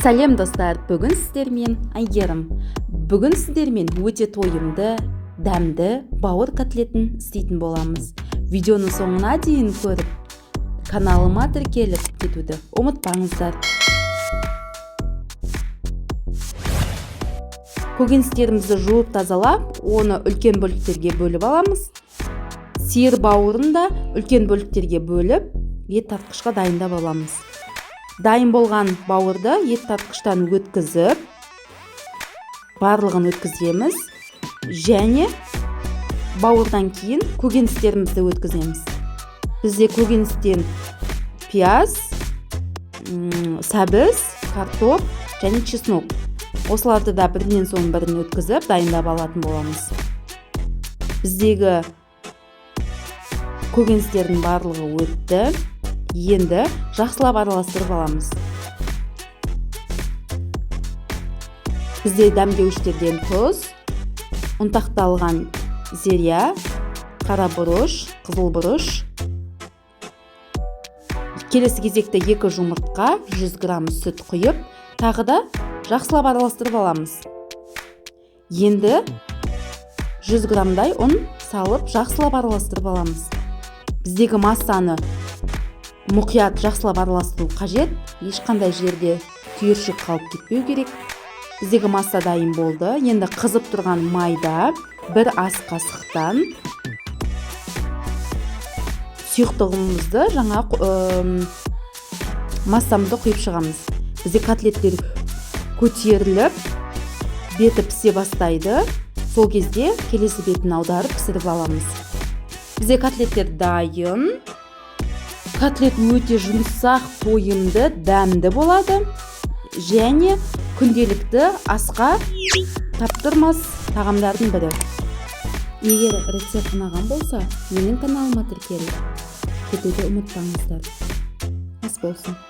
Сәлем, достар! Бүгін сіздермен Әйгерім. Бүгін сіздермен өте тойымды, дәмді бауыр котлетін істейтін боламыз. Видеоны соңына дейін көріп, каналыма тіркеліп кетуді ұмытпаңыздар. Көкөністерімізді жуып тазалап, оны үлкен бөліктерге бөліп аламыз. Сиыр бауырын да үлкен бөліктерге бөліп, ет тартқышқа дайындап аламыз. Дайын болған бауырды ет тартқыштан өткізіп, барлығын өткіземіз және бауырдан кейін көкөністерімізді өткіземіз. Бізде көкөністен пияз, сәбіз, картоп және чеснок. Осыларды да бірінен соң бірін өткізіп, дайындап алатын боламыз. Біздегі көкөністердің барлығы өтті. Енді жақсылап араластырып аламыз. Бізде дәмдеуіштерден тұз, ұнтақталған зиря, қара бұрыш, қызыл бұрыш. Келесі кезекте 2 жұмыртқа, 100 грамм сүт құйып, тағы да жақсылап араластырып аламыз. Енді 100 граммдай ұн салып, жақсылап араластырып аламыз. Біздегі массаны мұқият жақсылап араластыру қажет. Ешқандай жерде түйіршік қалып кетпеу керек. Біздегі масса дайын болды. Енді қызып тұрған майда бір ас қасықтан сұйықтығымызды, жаңа массамызды құйып шығамыз. Бізде котлеттер көтеріліп, беті пісе бастайды. Сол кезде келесі бетін аударып, пісіріп аламыз. Бізде котлеттер дайын. Котлет өте жұмсақ, тойымды, дәмді болады және күнделікті асқа таптырмас тағамдардың бірі. Егер рецепт ұнаған болса, менің каналыма тіркеліп кетуді ұмытпаңыздар. Ас болсын!